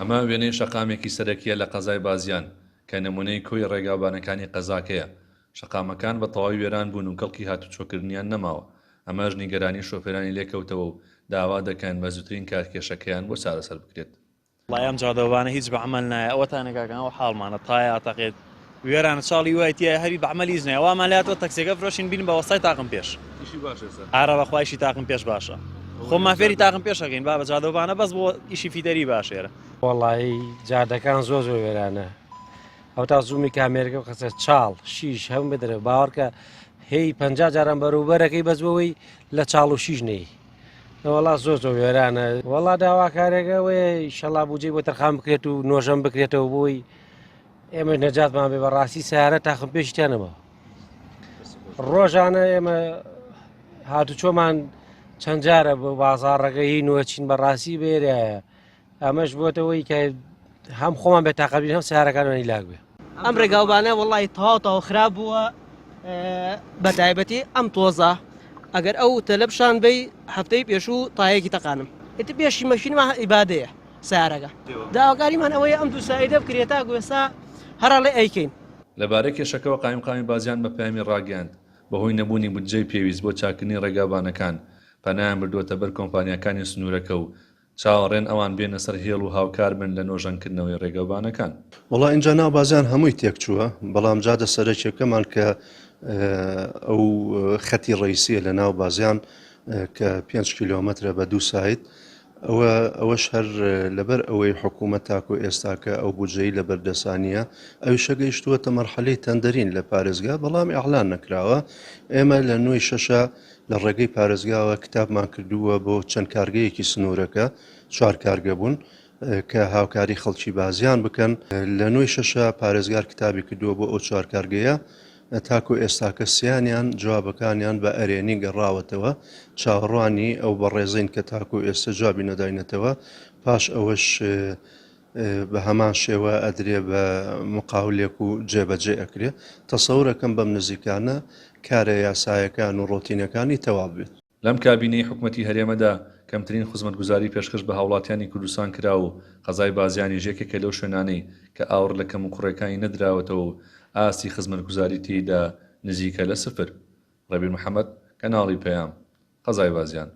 ئەمە وێنەی شەقامێکی سەرەکییە لە قەزای بازیان، کە نموونەی کۆی ڕێگاوبانەکانی قەزاکەیە. شەقامەکان بە تەواوی وێران بوون و کەڵکی هاتوچۆکردنیان نەماوە، ئەمەش نیگەرانی شۆفێرانی لێکەوتەوە و داوا دەکەن بە زووترین کات کێشەکەیان بۆ چارەسەر بکرێت. وەڵای ئەم جادەوانە هیچ بە عەمەل نایە ئەوەتانە کاکە ئەو حاڵمانە تایە ئەتەقێت وێرانە چاڵی وای تایە هەری بە عەمەل هیچ نایە وامان لاتەوە تەکسیەکە فرۆشین بین بە وەستای تاقم پێش ئیشی باشە سەر ئارە بەخوا ئیشی تاقم پێش باشە خۆمان فێری تاقم پێش ئەکەین بابە جادەوانە بەس بۆ ئیشی فیتەری باشێرە. وەڵایی جادەکان زۆر زۆر وێرانە ئەوتا زوومی کامێرەکە بخەسە چاڵ شیش هەم بدرە باوەڕکە هەی پ جاران بەروبەرەکەی بەس بەوەی لە چاڵ و شیش نەی وەڵا زۆر زۆر وێرانە وەڵا داواکارێکە وەیە ئیشەڵا بودجەی بۆ تەرخان بکرێت و نۆژەن بکرێتەوە بۆی ئێمە نەجاتمان بێ بەڕاستی سیارە تاخم پێشی تیانەمەوە ڕۆژانە ئێمە هاتوچۆمان چەند جارە بۆ بازاڕەکە هی نوەچین بەڕاستی بێرایە ئەمەش بۆتەوەی کە هەم خۆمان بێ تاقەبین هەم سیارەکانمان هیلاک بێ. ئەم ڕێگاوبانە وەڵی تەواو تەواو خراپ بووە بە تایبەتی ئەم تۆزە ئەگەر ئەو تەلە پیشان بەی هەفتەی پێشوو تایەکی تەقانم ئیتر پێشی مەشینمان ئیبادەیە سیارەکە داواکاریمان ئەوەیە ئەم دوو سایدە بکرێت تا گوێسا هەرڵێ ئەیکەین. لەبارەی کێشەکەوە قایمقامی بازیان بە پەیامی ڕاگەیاند، بەهۆی نەبوونی بودجەی پێویست بۆ چاککردنی ڕێگاوبانەکان، پەنایان بردووەتە بەر کۆمپانیاکانی سنوورەکە و چاوەڕێن ئەوان بێنە سەر هێڵ و هاوکار بن لە نۆژەنکردنەوەی ڕێگەوبانەکان. وەڵا ئینجا ناو بازیان هەمووی تێک چووە بەڵام جادە سەرەکیەکەمان کە ئەو خەتی ڕئیسیە لە ناو بازیان کە 5 کیلۆمەترە بە دوو سایت ئەوە ئەوەش هەر لەبەر ئەوەی حکوومەت تاکو ئێستاکە ئەو بودجەی لەبەر دەسانیە ئەویشە گەیشتووەتە مەرحەلەی تەندەرین لە پارێزگا بەڵام ئیعلان نەکراوە ئێمە لە نوێی شەشە لە ڕێگەی پارێزگاوە کتابمان کردووە بۆ چەند کارگەیەکی سنوورەکە، چوار کارگە بوون، کە هاوکاری خەڵکی بازیان بکەن، لە نۆی شەشە پارێزگار کتابی کردووە بۆ ئەو چوار کارگەیە، تاکو ئێستاکە سیانیان جوابەکانیان بە ئەرێنی گەڕاوەتەوە، چاوەڕوانی ئەو بەڕێزەین کە تاکو ئێستە جوابی نەداینەتەوە، پاش ئەوەش بە هەمان شێوە ئەدرێ بە مقاولێک و جێبەجێ ئەکرێ. تەسەور ئەکەم بەم نزیکانە کارە یاسایەکان و ڕۆتینەکانی تەواو بێت. لەم کابینەی حکومەتی هەرێمەدا کەمترین خزمەتگوزاری پێشکەش بە هاوڵاتیانی کوردستان کرا و قەزای بازیانیش یەکێکە لەو شوێنانەی کە ئاوڕ لە کەموکوڕیەکانی نەدراوەتەوە و ئاستی خزمەتگوزاری تێیدا نزیکە لە سفر. ڕێبین محەمەد، کەناڵی پەیام، قەزای بازیان.